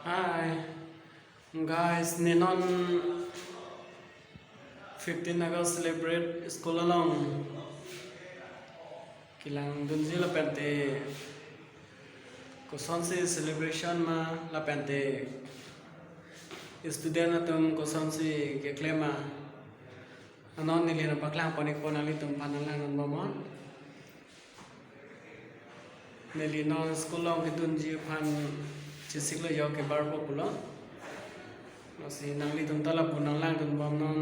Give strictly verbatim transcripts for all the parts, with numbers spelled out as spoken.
Hi guys, ne non fifteen August celebrate school along kelangdunji lapente kosonsi celebration ma lapente student atum kosonsi keklem ma, anon neli nangpaklang pon-ik pon nanglitum aphan nanglangdun bom non. Neli non school along kedunji aphan chesik lo yo, kebar po pulo. Lasi nanglitum ta lapu nanglangdun bom non,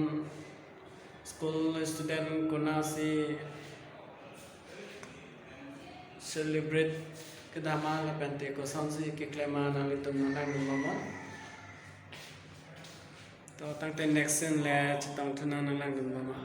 school student konatsi celebrate kedam ma lapente kosonsi keklem ma, nanglitum nanglangdun bom non. To tangte next scene le chetongthu nang, nanglangdun bom non.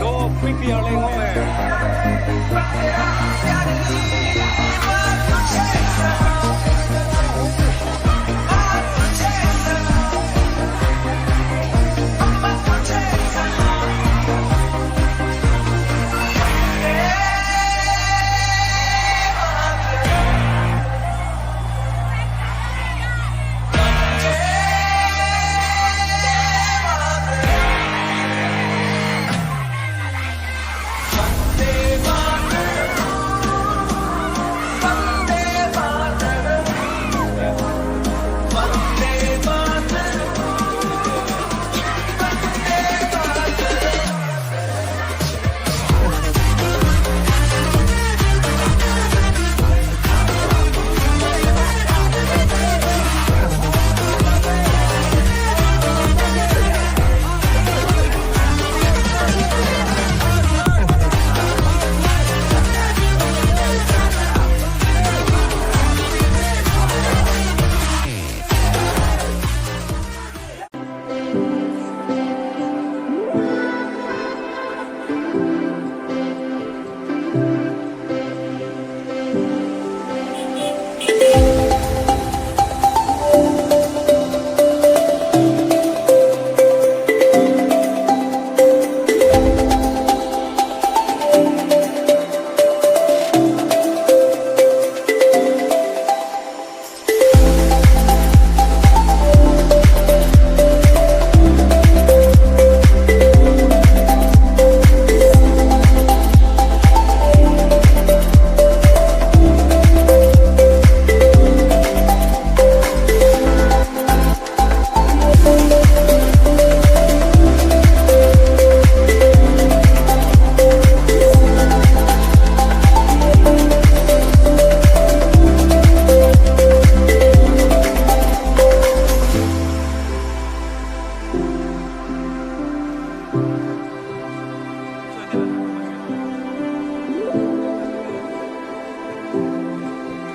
Go, quickly, Arlene, go there.